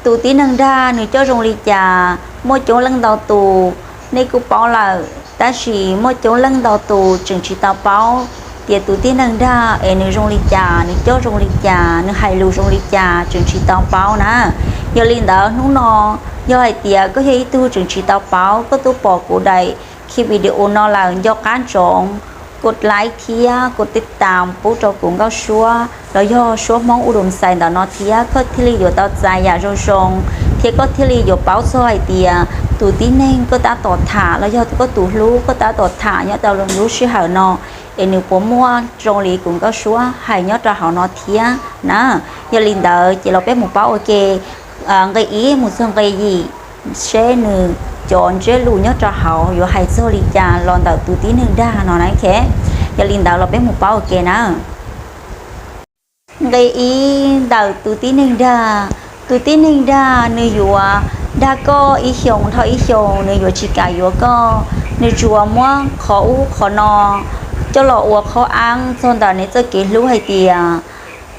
Tus tib neeg dag nws coj zoo li cas, muaj coob leej ntau tus nej kuj paub lawm, tab sis muaj coob leej ntau tus tseem tsis tau paub tias tus tib neeg dag es nws zoo li cas, nws coj zoo li cas, nws hais lus zoo li cas tseem tsis tau paub na. Yog li ntawd hnub no, yog hais tias koj yog ib tug tseem tsis tau paub, koj twb pom kuv daim video no lawm, nco qab ntsoov koj like thiab koj tij tam pub rau kuv Nkauj Suab los yog Suab Hmoob U Dum Xais ntawm no thiab koj thiaj li yuav tau txais yam zoo zoo, thiab koj thiaj li yuav paub txog hais tias tus tib neeg koj tab tom tham los yog koj tus hlub koj tab tom tham nyob rau lub sij hawm no es nws puas muaj zoo li kuv Nkauj Suab hais nyob rau hauv no thiab na. Yog li ntawd ces los peb mus paub ua ke nqe ib mus txog nqe yim, seb nws cov ntsiab lus nyob rau hauv yuav hais txog li cas los ntawm tus tib neeg dag no na. Yog li ntawd los peb mus paub ua ke na. Nqe ib ntawm tus tib neeg dag. Tus tib neeg dag nws yuav dag koj ib xyoos dhau ib xyoos, nws yuav tsis kam yuav koj, nws tsuas muab qhov ub qhov no coj los ua qhov ab txog ntawm nws txoj kev hlub hais tias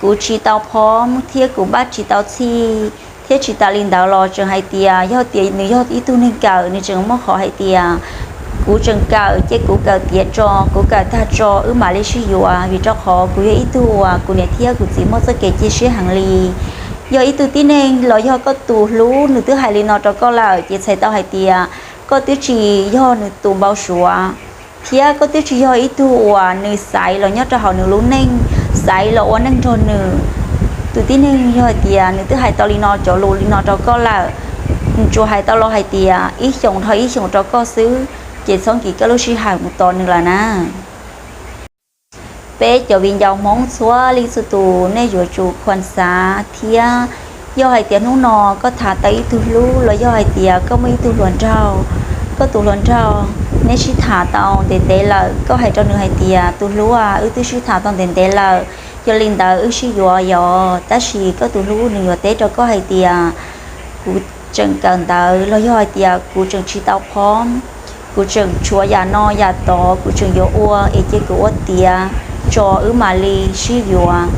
kuv tsis tau phom thiab kuv npaj tsis tau txhij, thiab tsis tas li ntawd los tseem hais tias yog tias nws yog ib tug neeg kawm nws tseem muaj qhov hais tias kuv tseem kawm ces kuv kawm tiav tso, kuv kawm tag tso wb mam li sib yuav, vim rau qhov kuv yog ib tug uas kuv niam thiab kuv txiv muaj txoj kev cia siab heev li. Yog ib tug tib neeg los yog koj tus hlub nws twb hais li no rau koj lawm ces txhais tau hais tias koj twb tsis yog nws tus npau suav, thiab koj twb tsis yog ib tug uas nws xaiv los nyob rau hauv nws lub neej, xaiv los ua neej nrog nws. Tus tib neeg yog hais tias nws twb hais tau li no cov lus li no rau koj lawm, nws tsuas hais tau los hais tias ib xyoos dhau ib xyoos rau koj xwb, ces txhob kis koj lub sij hawm mus tos nws lawm na. Peb cov viv ncaus Hmoob txhua leej txhua tus nej yuav tsum khuam xav thiab. Yog hais tias hnub no koj tham tau ib tug hlub los yog hais tias koj muaj ib tug hluas nraug, koj tus hluas nraug neb sib tham tau ntev ntev lawm, koj hais rau nws hais tias tus hlub, wb twb sib tham tau ntev ntev lawm, yog li ntawd wb sib yuav yog. Tab sis koj tus hlub nws yuav teb rau koj hais tias kuv tseem kawm ntawv los yog hais tias kuv tseem tsis tau phom, kuv tseem tshuav yam no yam tod kuv tseem yuav ua es cia kuv ua tiav tso wb mam li sib yuav.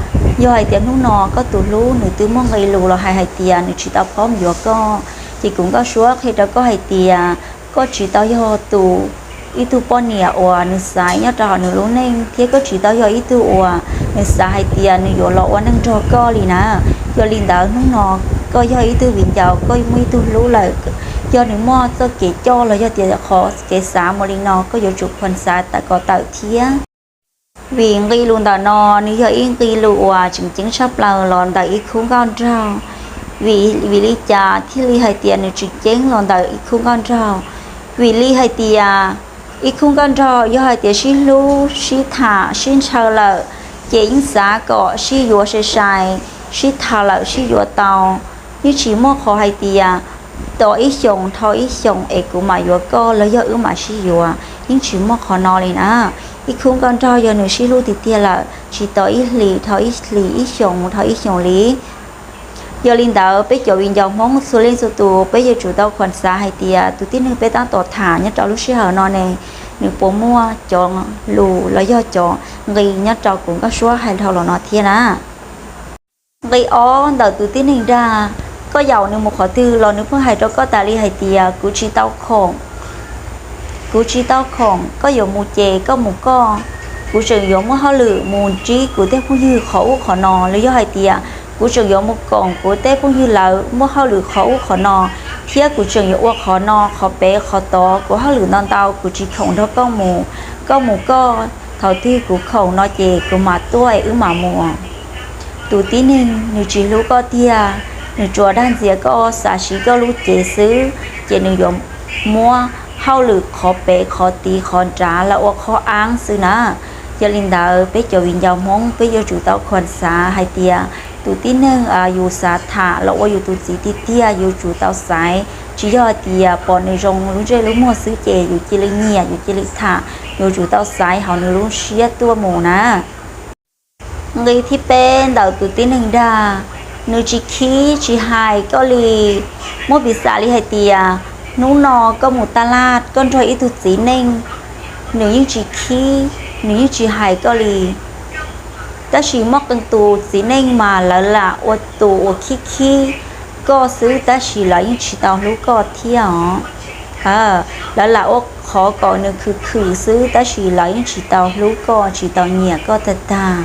Yog hais tias hnub no koj tus hlub nws twb muaj nqe lus los hais hais tias nws tsis tau phom yuav koj, ces kuv Nkauj Suab qhia rau koj hais tias koj tsis tau yog tus, ib tug poj niam uas nws xaiv nyob rau hauv nws lub neej, thiab koj tsis tau yog ib tug uas nws xav hais tias nws yuav los ua neej nrog koj li na. Yog li ntawd hnub no koj yog ib tug viv ncaus, koj muaj ib tug hlub lawm, yog nws muaj txoj kev coj los yog tias qhov kev xav mus li no koj yuav tsum khuam xav kom tawm thiab. Vim nqe lus ntawm no nws yog ib nqe lus uas tseem ceeb tshaj plaws los ntawm ib khub nkauj nraug. Vim li cas thiaj li hais tias nws tseem ceeb los ntawm ib khub nkauj nraug? Vim li hais tias ib khub nkauj nraug yog hais tias sib hlub sib tham sib ntshaw lawm, ces yeej xav kom sib yuav sai sai, sib tham lawm sib yuav tau. Yeej tsis muaj qhov hais tias tos ib xyoos dhau ib xyoos es kuv mam yuav koj los yog wb mam sib yuav, yeej tsis muaj qhov no li na. Ib khub nkauj nraug yog nws sib hlub tiag tiag lawm tsis tos ib hlis dhau ib hlis, ib xyoos dhau ib xyoos li. Yog li ntawd peb cov viv ncaus Hmoob txhua leej txhua tus peb yuav tsum tau khuam xav hais tias tus tib neeg peb tab tom tham nyob rau lub sij hawm no ne, nws puas muaj cov lus los yog cov nqe nyob rau kuv Nkauj Suab hais dhau los no thiab na. Nqe ob ntawm tus tib neeg dag. Koj yaum nws mus qhov twg los nws pheej hais rau koj tas li hais tias kuv tsis tau khoom, kuv tsis tau khoom, koj yuav mus ces koj mus koj, kuv tseem yuav muaj hauj lwm mus ntsib kuv tej phooj ywg qhov ub qhov no, los yog hais tias kuv tseem yuav mus koom kuv tej phooj ywg lawv muaj hauj lwm qhov ub qhov no, thiab kuv tseem yuav ua qhov no qhov pem qhov tod, kuv hauj lwm ntau ntau kuv tsis khoom nrog koj mus. Koj mus koj, thaum twg kuv khoom no ces kuv mam tuaj es wb mam mus. Tus tib neeg nws tsis hlub koj tiag, nws tsuas dag ntxias koj, xav siv koj lub cev xwb, ces nws yuav muab hauj lwm qhov pem qhov tid qhov nrad los ua qhov ab xwb na. Yog li ntawd peb cov viv ncaus Hmoob peb yuav tsum tau khuam xav hais tias tus tib neeg yus xav tham los ua yus tus txiv tiag tiag yuav tsum tau xaiv, tsis yog hais tias pom nws zoo lub ntsej lub muag xwb ces yus cia li nyiam yus cia li tham, yuav tsum tau xaiv hauv nws lub siab tuaj mus na. Nqe thib peb ntawm tus tib neeg dag. Nws tsis khib tsis hais koj li. Muab piv xam li hais tias hnub no koj mus taj laj koj nrog ib tug txiv neej, nws yeej tsis khib, nws yeej tsis hais koj li. Tab sis muaj qee tus txiv neej mas lawv lam ua tus uas khib khib koj xwb tab sis lawv yeej tsis tau hlub koj thiab os. Lawv lam ua qhov kom nws khwv khwv xwb tab sis lawv yeej tsis tau hlub koj, tsis tau nyiam koj tag tag.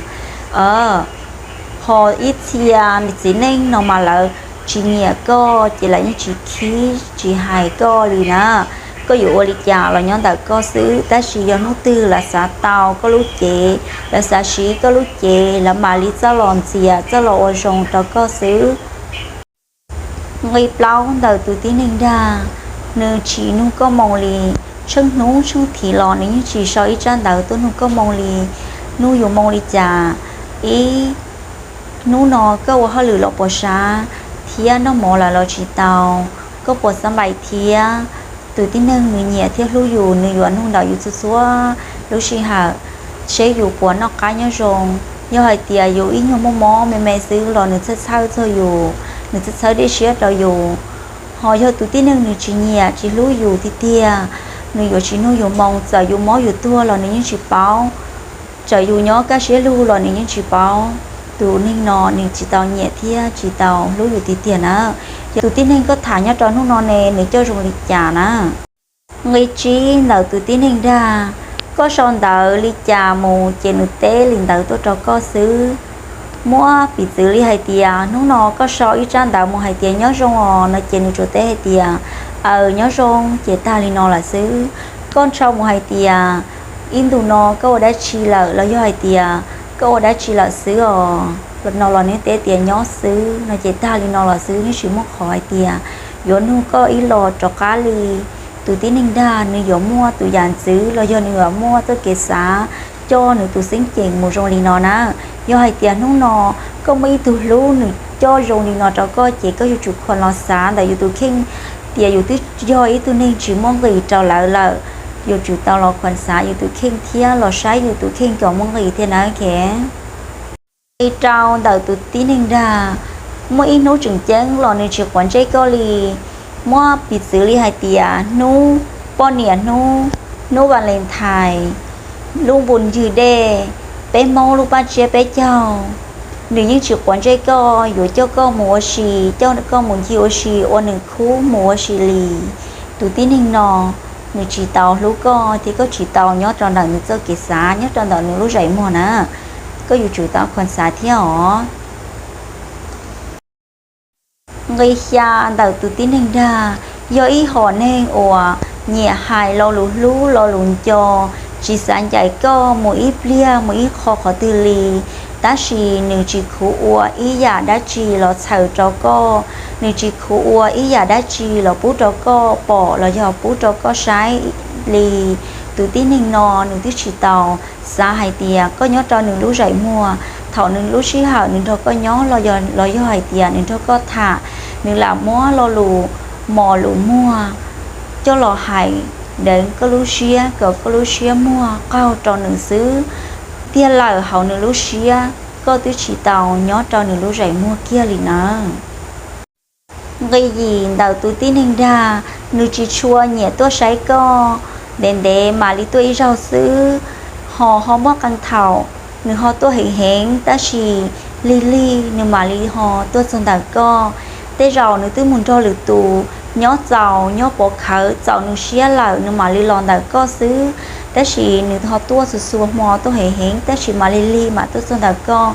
Ho ib txhia txiv neej no mas lawv tsis nyiam koj ces lawv yeej tsis khib tsis hais koj li na. Koj yuav ua li cas los nyob ntawm koj xwb, tab sis yog hnub twg lawv xav tau koj lub cev, lawv xav siv koj lub cev, lawv mam li txawj los ntxias txawj los ua zoo rau koj xwb. Nqe plaub ntawm tus tib neeg dag, nws tsis nug koj moo li, tsheej hnub tsheej thiv los nws yeej tsis sau ib tsab ntawv tuaj nug koj moo li. Hnub yuav moo li cas? Ib, hnub no koj ua hauj lwm los puas sab thiab noj mov lawm los tsis tau, koj puas xab npais thiab? Tus tib neeg nws nyiam thiab hlub yus, nws yuav nug ntawm yus txhua txhua lub sij hawm seb yus puas noj qab nyob zoo. Yog hais tias yus ib nyuag muaj mob me me xwb los nws txhawj txhawj txog yus, nws txhawj txhawj dej siab rau yus. Ho yog tus tib neeg nws tsis nyiam tsis hlub yus tiag tiag, nws yuav tsis nug yus moo, txawm yus mob yus tuag los nws yeej tsis paub, txawm yus nyob kaj siab lug los nws yeej tsis paub. Tus neeg no nws tsis tau nyiam thiab tsis tau hlub yus tiag tiag na. Yog tus tib neeg koj tham nyob rau hnub no ne nws coj zoo li cas na? Nqe tsib ntawm tus tib neeg dag, koj sau ntawv li cas mus ces nws teb li ntawd tuaj rau koj xwb. Muab piv txwv li hais tias hnub no koj sau ib tsab ntawv mus hais tias nyob zoo os no ces nws tsuas teb hais tias aws nyob zoo ces tag li no lawm xwb. Koj sau mus hais tias ib ntus no koj ua dab tsi lawm los yog hais tias koj ua dab tsi lawm xwb os no los nws teb tias nyob xwb no ces tag li no lawm xwb, yeej tsis muaj qhov hais tias yuav nug koj ib los rov qab li. Tus tib neeg dag nws yuav muaj tus yam ntxwv los yog nws yuav muaj txoj kev xav coj nws tus xeeb ceem mus zoo li no na. Yog hais tias hnub no koj muaj ib tug hlub nws coj zoo li no rau koj ces koj yuav tsum khuam los xav ntawm yus tus kheej tias yus twb yog ib tug neeg tsis muaj nqis rau lawv lawm, yuav tsum tau los khuam xav yus tus kheej thiab los saib yus tus kheej kom muaj nqis thiab nawb kev. Nqe rau ntawm tus tib neeg dag, muaj ib hnub tseem ceeb los nws tsis quav ntsej koj li. Muab piv txwv li hais tias hnub poj niam hnub, hnub Valentine, lub npu ncig dej, peb Hmoob lub paj tsiab peb caug, nws yeej tsis quav ntsej koj, yuav coj koj mus ua si, coj koj mus ncig ua si, ua nws khub mus ua si li. Tus tib neeg no nws tsis tau hlub koj thiab koj tsis tau nyob rau ntawm nws txoj kev xav, nyob rau ntawm nws lub zeem muag na. Koj yuav tsum tau khuam xav thiab os. Nqe xya ntawm tus tib neeg dag, yog ib hom neeg uas nyiam hais lo lus hlub lo lus nco, tsis xav ncaim koj mus ib pliag mus ib qho qhov twg li, tab sis nws tsis khuv ua ib yam dab tsi los txhawm rau koj, nws tsis khuv ua ib yam dab tsi los pub rau koj pom los yog pub rau koj saib li. Tus tib neeg no nws twb tsis tau xav hais tias koj nyob rau nws lub zeem muag, thaum nws lub sij hawm nws nrog koj nyob los yog hais tias nws nrog koj tham, nws lam muab lo lus mos lus muag coj los hais deev koj lub siab kom koj lub siab muag qaug rau nws xwb. Tiag lawm hauv nws lub siab koj twb tsis tau nyob rau nws lub zeem muag kiag li nawb. Nqe yim ntawm tus tib neeg dag, nws tsis tshua nyiam tuaj saib koj, ntev ntev mam li tuaj ib zaug xwb, ho ho muaj qee thaum nws ho tuaj heev heev tab sis lig lig nws mam li ho tuaj txog ntawm koj. Tej zaum nws twb mus nrog lwm tus nyob txaus nyob pov khawv txaus nws siab lawm nws mam li los ntawm koj xwb, tab sis nws ho tuaj txhua txhua hmo tuaj heev heev tab sis mam lig lig mam tuaj txog ntawm koj.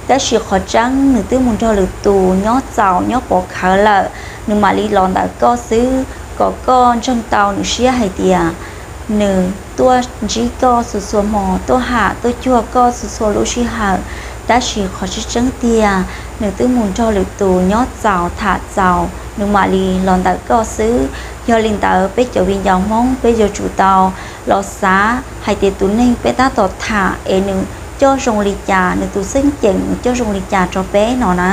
Tab sis qhov tseeb nws twb mus nrog lwm tus nyob txaus nyob pov khawv lawm, nws mam li los ntawm koj xwb, kom koj ntseeg tau nws siab hais tias nws tuaj ntsib koj txhua txhua hmo, tuaj ham tuaj cuag koj txhua txhua lub sij hawm, tab sis qhov tseeb tseeb tiag nws twb mus nrog lwm tus nyob txaus tham txaus nws mam li los ntawm koj xwb. Yog li ntawd peb cov viv ncaus Hmoob peb yuav tsum tau los xav hais tias tus neeg peb tab tom tham es nws coj zoo li cas, nws tus xeeb ceem nws coj zoo li cas rau peb no na.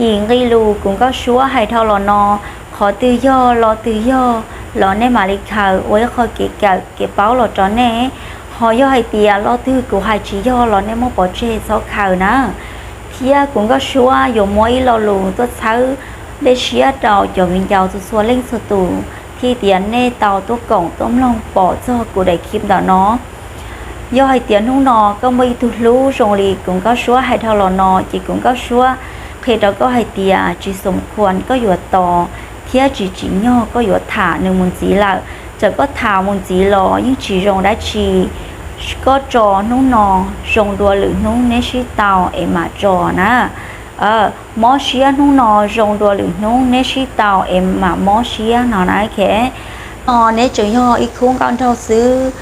Yim nqe lus kuv Nkauj Suab hais dhau los no, qhov twg yog lo twg yog los nej mam li khaws ua ib qho kev kawm kev paub los rau nej. Ho yog hais tias lo twg kuv hais tsis yog los nej muab pov tseg txhob khaws na. Thiab kuv Nkauj Suab yuav muab ib lo lus tuaj txhawb dej siab rau cov viv ncaus txhua txhua leej txhua tus thiaj tias nej tau tuaj koom tuaj mloog pom txog kuv daim clip ntawm no. Yog hais tias hnub no koj muaj ib tug hlub zoo li kuv Nkauj Suab hais dhau los no ces kuv Nkauj Suab qhia rau koj hais tias tsis xom khuam koj yuav tos thiab tsis tsim nyog koj yuav tham nws mus ntxiv lawm. Txawm koj tham mus ntxiv los yeej tsis zoo dab tsi. Koj tso hnub no zoo dua lwm hnub neb sib tau es mam tso na. Mob siab hnub no zoo dua lwm hnub neb sib tau es mam mob siab no na. Ces no neb tseem yog ib khub nkauj nraug xwb.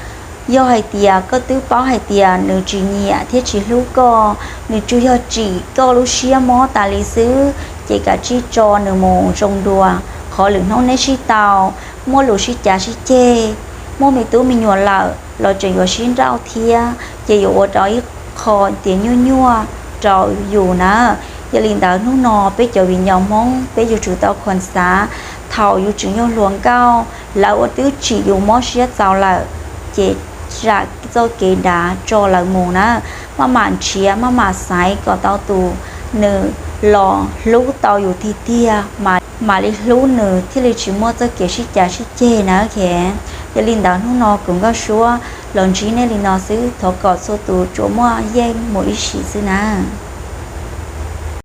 Yog hais tias koj twb paub hais tias nws tsis nyiam thiab tsis hlub koj, nws tsuas yog tsim koj lub siab mob tas li xwb, ces kav tsij tso nws mus zoo dua. Qhov lwm hnub neb sib tau, muaj lus sib cav sib ceg, muaj me tub me nyuam lawm los tseem yuav sib nrauj thiab, ces yuav ua rau ib qho tias nyuaj nyuaj rau yus na. Yog li ntawd hnub no peb cov viv ncaus Hmoob peb yuav tsum tau khuam xav, thaum yus tseem yog hluas nkauj lawv ua twb tsim yus mob siab txaus lawm, ces zam txoj kev dav tso lawv mus na. Maj mam nrhiav maj mam xaiv kom tau tus nws los hlub tau yus tiag tiag, mam li hlub nws thiaj li tsis muaj txoj kev sib cav sib ceg na. Yog li ntawd hnub no kuv Nkauj Suab los ntsib nej li no xwb, thov kom txhua tus tsuas muaj yeej mus ib sim xwb na.